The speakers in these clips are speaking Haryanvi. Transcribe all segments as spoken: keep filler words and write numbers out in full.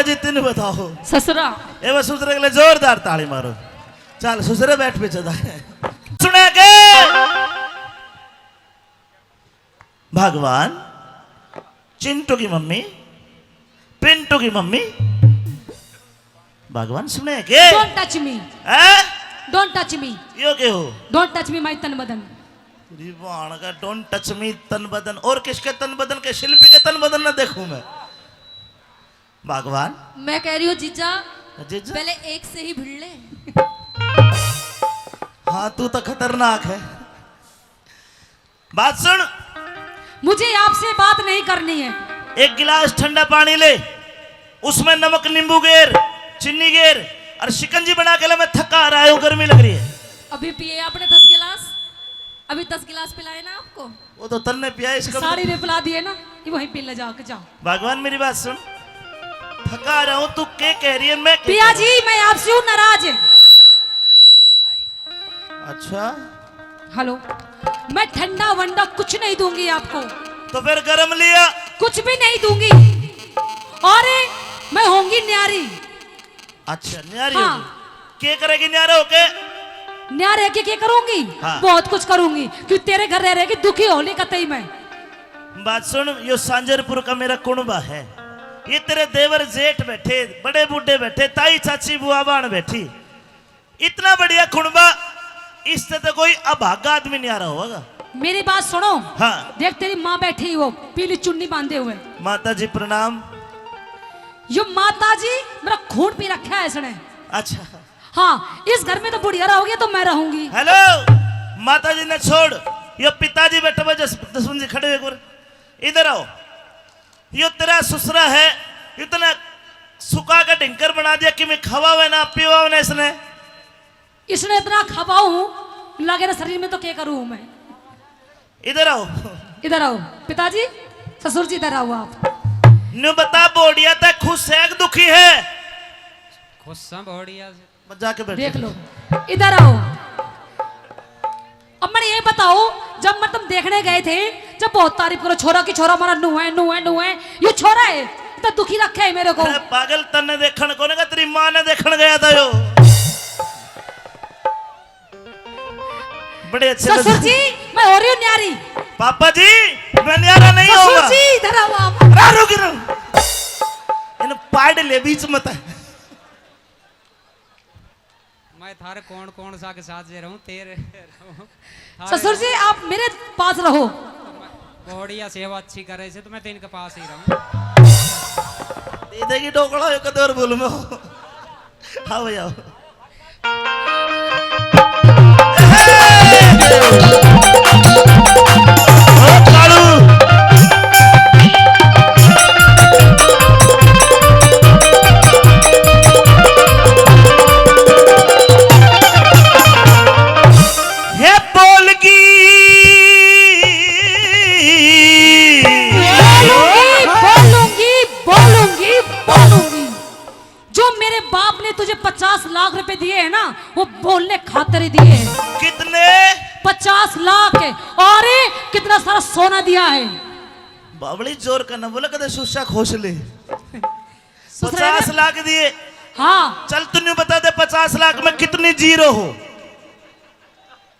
जी, तीन बताओ। ससुरा। ए, वो ससुरे के लिए जोरदार ताली मारो। चल ससुरे, बैठ पीछे जा। सुने के? भगवान, चिंटू की मम्मी, पिंटू की मम्मी, भगवान सुने के? Don't touch me। हैं? Don't touch me। यो के हो? Don't touch me, my तन बदन। री बाण का don't touch me तन बदन, और किसके तन बदन के? शिल्पी के तन बदन ना देखूं मैं। भगवान। मैं कह रही हूँ जीजा, जीजा? पहले एक से ही भिड़ ले। हाँ, तू तो खतरनाक है। बात सुन। मुझे आपसे बात नहीं करनी है। एक गिलास ठंडा पानी ले, उसमें नमक, नींबू गेर, चीनी गेर और शिकंजी बना के ले, मैं थका आ रहा हूँ, गर्मी लग रही है। अभी पिए आपने दस गिलास, अभी दस गिलास पिलाए ना आपको। वो तो तन्ने पिया, इसका साड़ी ने पिला दिए ना, ये वहीं पी ले जाके, जाओ। भगवान, मेरी बात सुन, थका आ रहा हूँ, तू के कह रही है, मैं के पिया कह रहा हूँ? जी, मैं आपसे हूँ नाराज। अच्छा। हेलो, मैं ठंडा वंडा कुछ नहीं दूंगी आपको। तो फिर गरम लिया? कुछ भी नहीं दूंगी। और मैं होंगी न्यारी। अच्छा, न्यारी हाँ। होगी। के करेगी न्यारा होके? न्यारे के, के करूंगी? हाँ। बहुत कुछ करूंगी, क्यों तेरे घर रह रह के दुखी हो ली कतई मैं। बात सुन, यो सांजरपुर का मेरा कुणबा है, ये तेरे देवर जेठ बैठे, बड़े बूढ़े बैठे, ताई चाची बुआ बाण बैठी, इतना बढ़िया कुणबा, इससे तो कोई अभागा आदमी न्यारा होगा। मेरी बात सुनो। हाँ। देख, तेरी माँ बैठी, वो पीली चुन्नी बांधे हुए। माता जी प्रणाम। यो माता जी, मेरा खून पी रखा है इसने। अच्छा। हाँ, इस घर में तो बुढ़िया रहोगे तो मैं रहूंगी। हेलो, माता जी ने छोड़, यो पिताजी बैठे हुए, जस-, जसवंत जी खड़े हुए एक बार, इधर आओ। यो तेरा ससुरा है, इतना सुखा के ढिंकर बना दिया कि मैं खवावे ना पीवावे ना इसने। इसने इतना खवाऊं, लगे ना शरीर में, तो क्या करूं मैं? इधर आओ। इधर आओ पिताजी, ससुर जी, इधर आओ आप। न्यू बता, बोडिया तै खुश है कि दुखी है? खुश है बोडिया से। बस जाके बैठ देख जा। लो, इधर आओ। अब मैंने ये बताओ, जब मैं तुम देखने गए थे, जब बहुत तारीफ करो छोरा की, छोरा हमारा नू है, नू है, नू है, ये छोरा है, इतना दुखी रखे है मेरे को। अरे पागल, तन्ने देखण कोने का, तेरी माँ ने देखण गया था यो। बड़े अच्छे ससुर लग- जी, मैं हो रही हूँ न्यारी। पापा जी, मैं न्यारा नहीं ससुर होऊंगा। जी, इधर आओ आप। रा रुक, रुक। इन पाड़ ले बीच मत। मैं थारे कौन कौन सा के साथ जे रहूं, तेरे रहूं। थारे ससुर जी, आप मेरे पास रहो। बोडिया सेवा अच्छी करे से, तो मैं तो इनके पास ही रहूं। दे देगी ढोकला, एक दो और बोल में हो। आओ भाई, आओ। ओ कालू। हे बोलगी। बोलूंगी, बोलूंगी, बोलूंगी, बोलूंगी। जो मेरे बाप ने तुझे पचास लाख रुपए दिए हैं ना, वो बोलने खातर ही दिए हैं। कितने? पचास लाख। और कितना सारा सोना दिया है। बावली, जोर का ना बोले, कदे सुस्सा खोस ले। ससुराल में पचास लाख दिए। हाँ। चल, तू न्यू बता दे, पचास लाख में कितनी जीरो हो?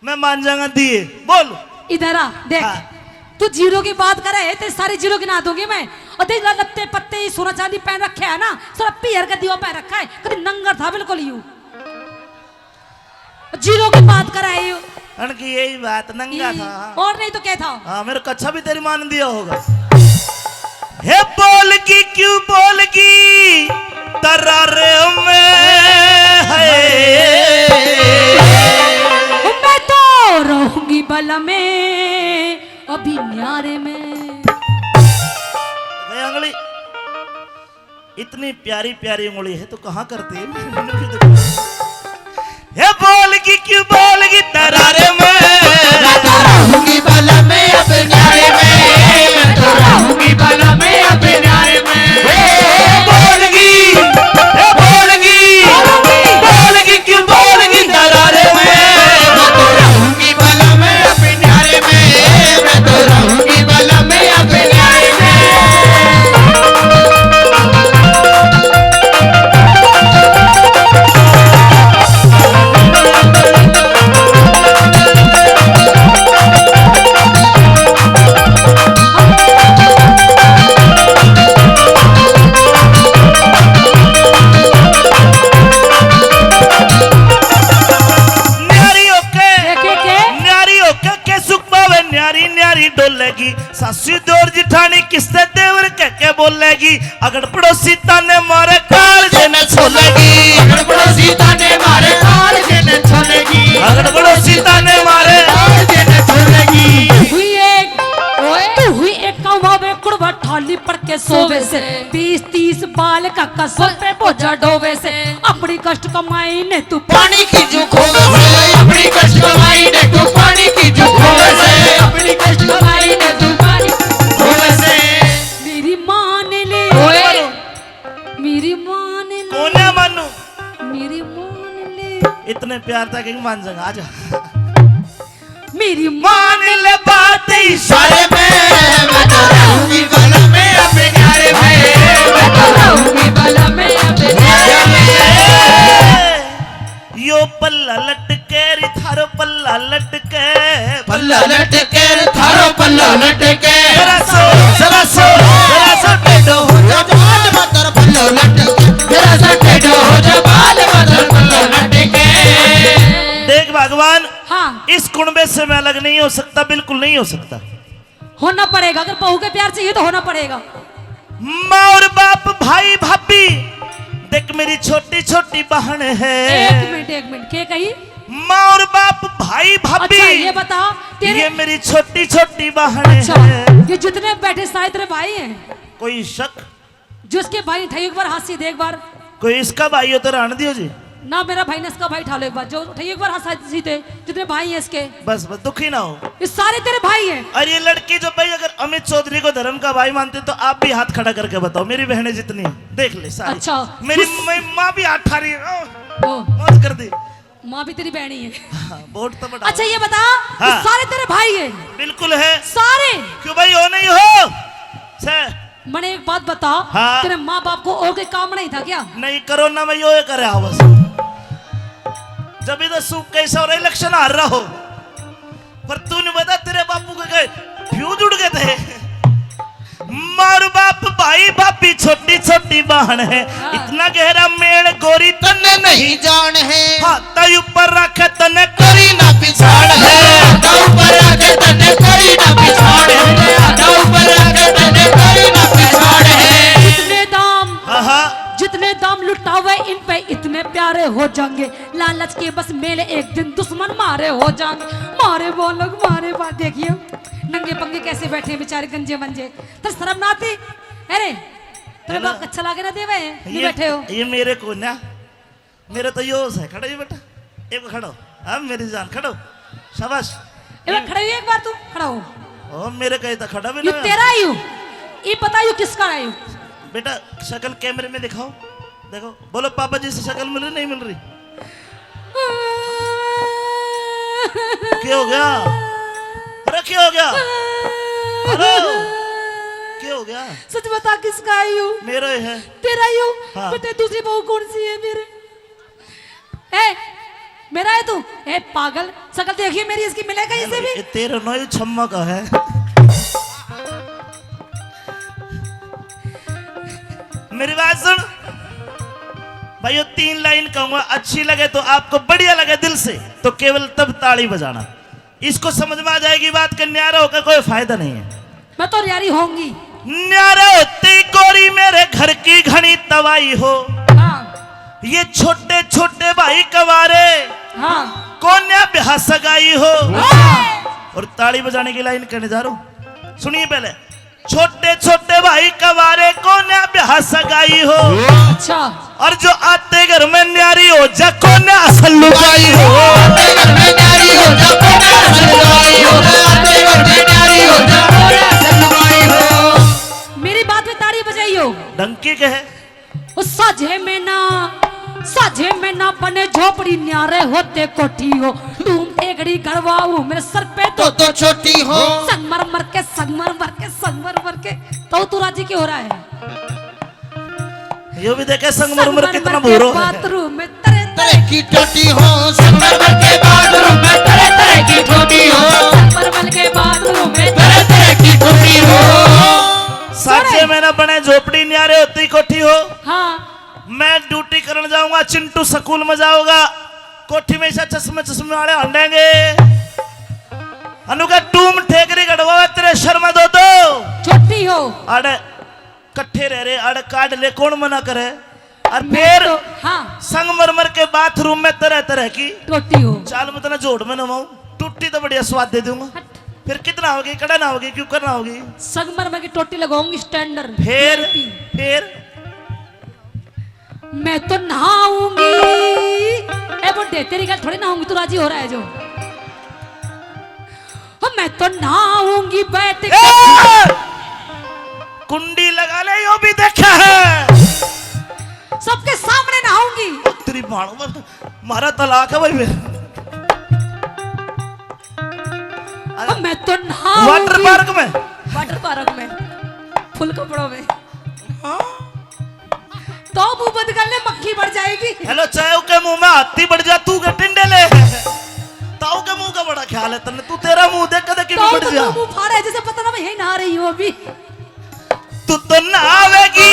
मैं मान जाऊंगा दिए। बोल। इधर आ, देख। हाँ। तू जीरो की बात करे है, तेरे सारे जीरो गिना दूंगी मैं। और देख, लत्ते पत्ते, ये सोना चांदी पहन रखे है ना, सारा पीहर का दीवा पहन रखा है, कभी नंगर था बिल्कुल यू। जीरो की बात करे है यू। अनकी यही बात, नंगा ये, था। और नहीं तो क्या था? हाँ, मेरे कच्छा भी तेरी माँ ने दिया होगा। हे बोलगी, क्यों बोलगी तरारे में है? मैं तो रहूंगी बल में अभी न्यारे में। गई आंगली। इतनी प्यारी प्यारी उंगली है, तो कहाँ करती है? हे बोलगी, क्यों बोलगी तरारे में? मैं तो रहूंगी बल में अब न्यारे में, मैं तो रहूंगी बल में अब न्यारे में। हे बोलगी, हे बोलगी, बोलगी, क्यों बोलगी तरारे में? मैं तो रहूंगी बल में अब न्यारे में, मैं तो रहूंगी बल में अब न्यारे में। अगड़ पड़ोसी ताने मारे काल जे न छोलेगी। अगड़ पड़ोसी ताने मारे काल जे न छोलेगी। अगड़ पड़ोसी ताने मारे काल जे न छोलेगी। हुई एक, ओए। तू हुई एक कौवा वे कुड़वा ठाली पड़ के सोवे से। बीस तीस बाल का कसर पे बोझा ढोवे से। अपनी कष्ट कमाई ने तू पानी की जो खोवे से। अपनी कष्ट कमाई ने तू पानी की जो खोवे से। अपनी कष्ट कमाई ने तू पानी खोवे से। मेरी माँ ने ले, ओए। मेरी माँ ने ले, कौन है मानू? मेरी माँ ने ले। इतने प्यार था कि मान जाएगा, आ जा। मेरी माँ ने ले बात इशारे में, मैं तो रहूंगी बगल में अपने प्यारे में, मैं तो रहूंगी बगल में अपने प्यारे में। यो पल्ला लटके रे थारो पल्ला लटके, पल्ला लटके रे थारो पल्ला लटके। जरा सो, जरा सो, जरा सो टेढ़ो हो जा बाल मातर पल्लो लटके, जरा सा टेढ़ो हो जा बाल मातर पल्लो लटके। देख भगवान, हाँ। इस कुणबे से मैं अलग नहीं हो सकता, बिल्कुल नहीं हो सकता। होना पड़ेगा, अगर बहू के प्यार चाहिए तो होना पड़ेगा। माँ और बाप, भाई भाभी, देख मेरी छोटी छोटी बहन है। एक मिनट, एक मिनट, के कही? माँ और बाप, भाई भाभी, अच्छा, ये बता, तेरे ये मेरी छोटी छोटी बहन अच्छा, है। ये जितने बैठे सारे तेरे भाई हैं? कोई शक? जो इसके भाई, उठाइए एक बार हाथ सीधे एक बार। कोई इसका भाई हो तो रहने दियो जी। ना मेरा भाई, ना इसका भाई, उठा लो एक बार। जो उठाइए एक बार हाथ सीधे, जितने भाई हैं इसके। बस, बस, दुखी ना हो। ये सारे तेरे भाई हैं। और ये लड़की जो भाई, अगर अमित चौधरी को धर्म का भाई मानते तो आप भी हाथ खड़ा करके बताओ। मेरी बहनें जितनी हैं, देख ले सारी। अच्छा, मेरी उस मैं माँ भी हाथ उठा रही है। ओ, ओ। मौज कर दी। माँ भी तेरी बहनी है। हाँ, वोट तो बढ़ा। अच्छा, ये बता, हाँ। ये सारे तेरे भाई हैं? बिल्कुल है। सारे? क्यों भाई, हो नहीं हो? छे। मने एक बात बता, हाँ। तेरे माँ बाप को और कोई काम नहीं था क्या? नहीं, कोरोना में यो करे हो बस। जब इधर सूख कैसा हो रहा, इलेक्शन हार रहा हो, पर तू नहीं बता तेरे बापू के कहे फ्यूज उड़ गए थे। मार बाप, भाई भाभी, छोटी छोटी बहन है। हाँ। इतना गहरा मेल गोरी तन्ने नहीं जान है। हाथा ऊपर रख तन्ने करी ना पिछाड़ है। हाथा ऊपर रख तन्ने करी ना पिछाड़ है। हाथा ऊपर रख तन्ने करी ना पिछाड़ है। जितने दाम, हाँ, हाँ। जितने दाम लुटावे इन पे इतने प्यारे हो जाएंगे। लालच के बस मेले एक दिन दुश्मन मारे हो जाएंगे। मारे बोलोग मारे बात देखिए। नंगे पंगे कैसे बैठे हैं बेचारे गंजे मंजे। तो शर्म ना आती? अरे, तेरे बाप अच्छा लागे ना देवे, नहीं ये, बैठे हो। ये मेरे को ना, मेरे तो यो है, खड़ा ही बेटा, एक खड़ा हो। हाँ, मेरी जान, खड़ा हो। शाबाश। ए, खड़ा हो, एक बार तू खड़ा हो। ओ, मेरे कहे तो खड़ा भी ये ना। तेरा ही हूँ। ये पता यू किसका है यू? बेटा, शक्ल कैमरे में दिखाओ। देखो, बोलो, पापा जी से शक्ल मिल रही, नहीं मिल रही? क्या हो गया? अरे, क्या हो गया? अरे, क्या हो गया? सच बता, किसका है यू? मेरा ही है। तेरा ही हूँ? हाँ। बेटे, दूसरी बहू कौन सी है मेरे? ए, मेरा है तू? ए, पागल, शक्ल देखिए मेरी, इसकी मिले कहीं से भी? ये तेरा नौ छम्मा का है। मेरी बात सुन भाइयों, तीन लाइन कहूंगा, अच्छी लगे तो आपको, बढ़िया लगे दिल से, तो केवल तब ताली बजाना। इसको समझ में आ जाएगी बात कि न्यारा होकर कोई फायदा नहीं है। मैं तो न्यारी होंगी। न्यारा होते ही गोरी मेरे घर की घनी तबाही हो। हाँ। ये छोटे छोटे भाई कवारे, हाँ। कोन्या ब्याह सगाई हो। हाँ। और ताली बजाने की लाइन कहने जा रहा हूँ, सुनिए पहले। छोटे छोटे भाई कवारे कोन्या ब्याह सगाई हो। अच्छा। और जो आते घर में न्यारी हो जा कोन्या असल लुगाई हो। आते घर में न्यारी हो जा कोन्या असल लुगाई हो। आते घर में न्यारी हो जा कोन्या असल लुगाई हो। मेरी बात में ताली बजाइयो। डंकी के है। ओ साझे में ना, साझे में ना बने झोपड़ी, न्यारे होते कोठी हो। धूम टेकड़ी गड़वाऊ मेरे सर पे तो, तो छोटी हो। संगमरमर के, संगमरमर के, संगमरमर के। तो तू राजी क्यों हो रहा है? ये भी देखे संगमरमर कितना भूरो है। बाथरूम में तरह तरह की टोटी हो। संगमरमर के बाथरूम में तरह तरह की टोटी हो। संगमरमर के बाथरूम में तरह तरह की टोटी हो। साझे में ना बने झोपड़ी, न्यारे होती कोठी हो। हाँ। मैं ड्यूटी करने जाऊंगा, चिंटू स्कूल में जाओगा, कोठी में ऐसा चश्मे चश्मे वाले हंडेंगे। अनु का टूम ठेकरी गढ़वा तेरे शर्मा दो दो। छोटी हो। अरे कट्ठे रह रहे, अड़ काट ले, कौन मना करे? और मैं फिर तो, हाँ। संगमरमर के बाथरूम में तरह तरह की टोटी हो। चाल, मैं तने जोड़ में नवाऊं, टूटी तो बढ़िया स्वाद दे दूंगा। हट। फिर कितना होगी, कड़ा ना होगी, क्यों करना होगी? संगमरमर की टोटी लगाऊंगी, स्टैंडर्ड। फिर, वीआईपी। फिर मैं तो नहाऊंगी। ए बुड्ढे, तेरी गल थोड़ी नहाऊंगी, तू राजी हो रहा है जो। ओ, मैं तो नहाऊंगी बैठ के। ए! कुंडी लगा ले, यो भी देखा है। सबके सामने नहाऊंगी। ओ, तेरी मारो, मारा तलाक है भाई मेरा। ओ, मैं तो नहाऊंगी। वाटर पार्क में। वाटर पार्क में। फुल कपड़ों में। हाँ। तो मुंह बंद कर ले, मक्खी बढ़ जाएगी। हेलो, चाहे उके मुंह में हाथी बढ़ जा, तू के टिंडे ले। ताऊ के मुंह का बड़ा ख्याल है तन्ने, तू तेरा मुंह देख, कदे की तो बढ़ जा। मुंह फाड़ा है, जैसे पता ना मैं यही नहा रही हूँ अभी। तू तो नहावेगी।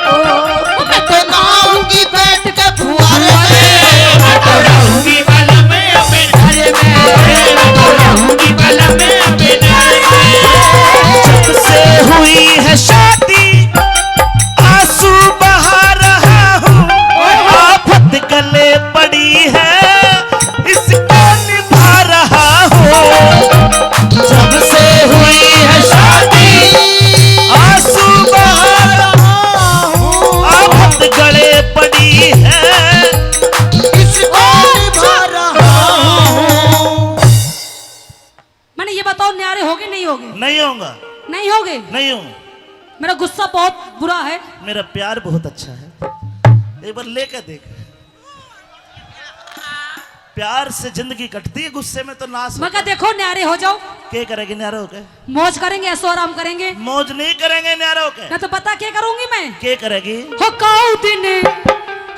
ओ, मैं तो नहाऊंगी बैठ के फुहारे में। मैं तो रहूंगी बलम अपने घर में। मैं तो रहूंगी बलम अपने घर में। जब से हुई है शादी, आंसू बहा रहा हूँ, आफत गले पड़ी है, इसको निभा रहा हूँ। जब से हुई है शादी, आंसू बहा रहा हूँ, आफत गले पड़ी है, इसको निभा रहा हूँ। मैंने ये बताओ, न्यारे होगे, नहीं होगे? नहीं होगा। नहीं होगे? नहीं हूँ। मेरा गुस्सा बहुत बुरा है। मेरा प्यार बहुत अच्छा है, एक बार लेकर देख। प्यार से जिंदगी कटती है, गुस्से में तो नाश होता है। मैं कहा, देखो, न्यारे हो जाओ। के करेगी न्यारे होके? मौज करेंगे, ऐशो आराम करेंगे। मौज नहीं करेंगे न्यारे होके। मैं तो पता क्या करूंगी मैं? के करेगी? हो काऊ दिन,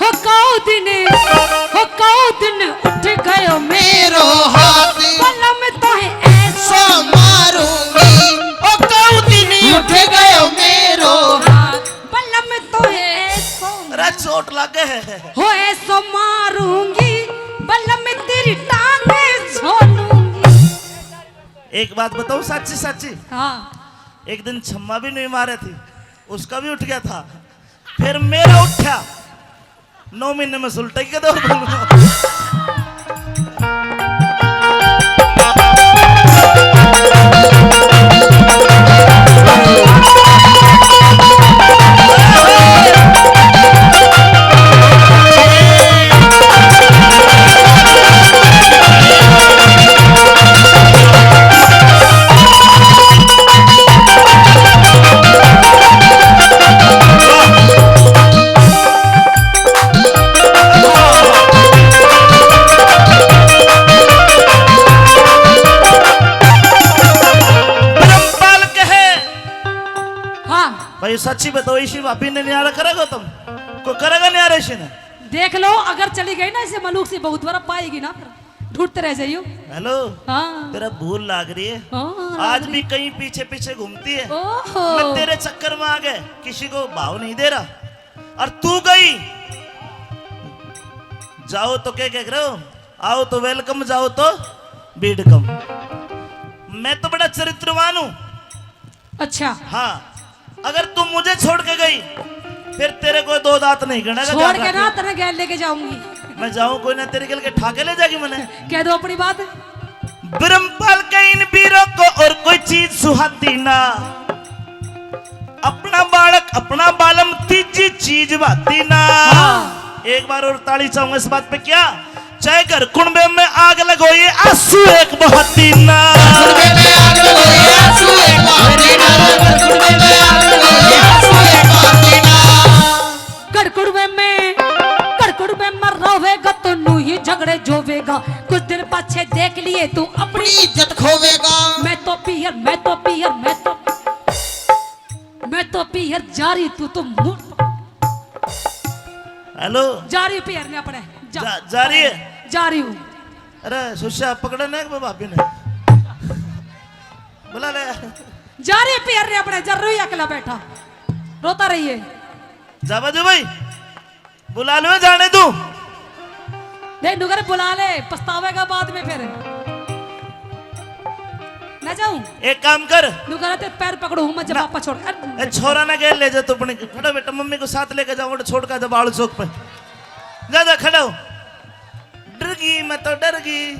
हो काऊ दिन, हो काऊ दिन उठ गयो मेरो हाथ। बलम तो है ऐशो मारूंगी। ओ काऊ दिन उठ गयो मेरो हाथ। बलम तो है ऐशो। अरे चोट लगे है। हो ऐशो मारूंगी, बलम तेरी टांग छोड़ूंगी। एक बात बताऊं, सच्ची सच्ची। हाँ। एक दिन छम्मा भी नहीं मारे थी, उसका भी उठ गया था, फिर मेरा उठा। नौ महीने में सुलटेगी कदे और बोलूं। ब्रह्मपाल कहे। हाँ। भाई, सच्ची बताओ, इसी भाभी ने न्यारा करेगा तुम? को करेगा न्यारा इसी ने? देख लो, अगर चली गई ना इसे मलूक से, बहुत बड़ा पाएगी ना, फिर ढूंढते रह जाइयो। हेलो। हाँ। तेरा भूल लाग रही है। हाँ, आज भी कहीं पीछे पीछे घूमती है। ओहो। मैं तेरे चक्कर में आ गए, किसी को भाव नहीं दे रहा। और तू गई, जाओ तो क्या कह रहे हो, आओ तो वेलकम, जाओ तो बीडकम। मैं तो बड़ा चरित्रवान हूँ। अच्छा। हाँ, अगर तू मुझे छोड़ के गई, फिर तेरे को दो दांत नहीं गिणेगा, छोड़ के ना, तेरे गैल लेके जाऊंगी। मैं जाऊं कोई ना, तेरे गैल के ठाके ले जाएगी मैंने। कह दो अपनी बात। ब्रह्मपाल के इन वीरों को और कोई चीज सुहाती ना, अपना बालक, अपना बालम, तीजी चीज भाती ना। हाँ। एक बार और ताली चाहूंगा इस बात पे। क्या चाहे घर कुणबे में आग लगो, ये आंसू एक बहाती ना। घर कुणबे में आग लगो, ये आंसू एक बहाती ना। घर कुणबे में आग लगो, ये आंसू एक बहाती ना। घर कुणबे में, घर कुणबे में रोवेगा तो नू ही झगड़े जोवेगा। कुछ दिन पाछे देख लिए तू अपनी इज्जत खोवेगा। मैं तो पीहर, मैं तो पीहर, मैं तो, मैं तो पीहर जा रही, तू तो मुड़। हेलो। जा रही हूँ पीहर ने अपने। जा, जा, जा रही है? जा रही हूँ। अरे सुस्या पकड़े ना एक बार भाभी ने। बुला ले। जा रही है पीहर ने अपने, जा रही अकेला बैठा। रोता रहिए। जा बाजू भाई। बुला लो जाने तू। देख नुकर बुला ले, पछतावेगा बाद में फिर। ना जाऊं? एक काम कर। नु करा तेरे पैर पकड़ू हूं मैं जब ना। पापा छोड़। अरे ए, छोरा ना गेल ले जा तू अपने। खड़ा बेटा, मम्मी को साथ लेके जाओ, छोड़ का जब आलू चौक पे। जा, जा, खड़ा हो। डर गई, मैं तो डर गई।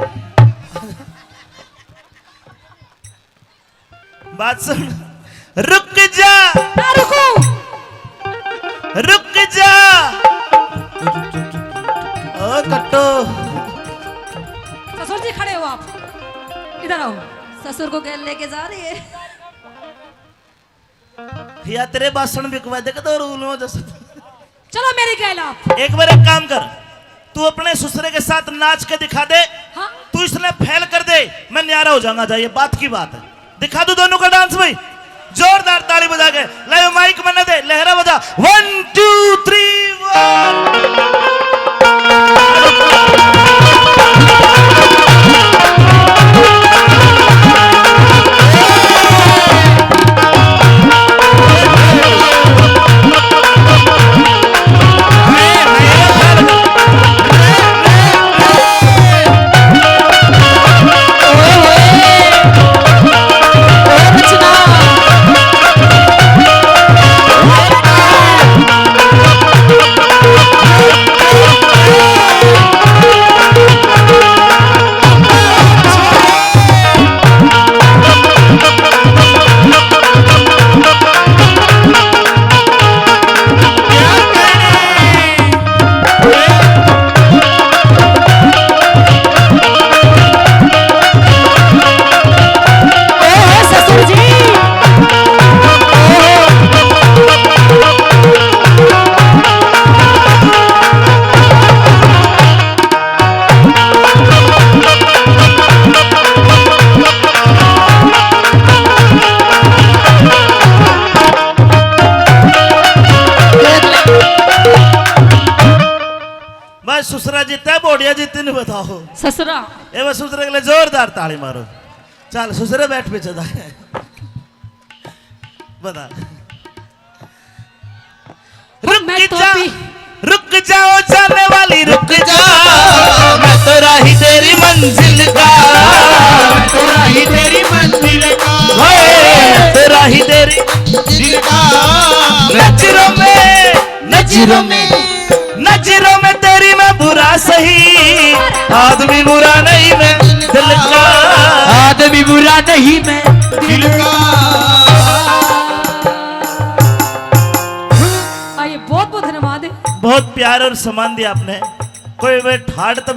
बात सुन। रुक जा। ना रुकू। रुक जा। ओ कट्टो। ससुर जी खड़े हो आप, इधर आओ। ससुर को गैल लेके जा रही है। या तेरे बासण बिकवा दे, कदों रूल हो जैसे। चलो मेरी गैल आप। एक बार एक काम कर, तू अपने ससुरे के साथ नाच के दिखा दे। हाँ। तू इसने फेल कर दे, मैं न्यारा हो जाऊंगा। जाइए, बात की बात है। दिखा दो दोनों का डांस भाई, जोरदार ताली बजा के। लाओ माइक मन्ने दे, लहरा बजा। One two three one। भाई ससुरा जीता, बोडिया जीती, नहीं बताओ। ससुरा। ए, बस ससुरे के लिए जोरदार ताली मारो। चल ससुरे, बैठ पीछे जा। बता। रुक मैं तो जा, पी- रुक जाओ जाने वाली, रुक जा। मैं तो राही तेरी मंजिल का। मैं तो राही तेरी मंजिल का। होए, मैं तो राही तेरी मंजिल का। नजरों में, नजरों में, नजरों में तेरी मैं बुरा सही, आदमी बुरा नहीं मैं दिल का। आदमी बुरा नहीं मैं दिल का। आइए, बहुत बहुत धन्यवाद। बहुत प्यार और सम्मान दिया आपने। कोई वे ठाट तब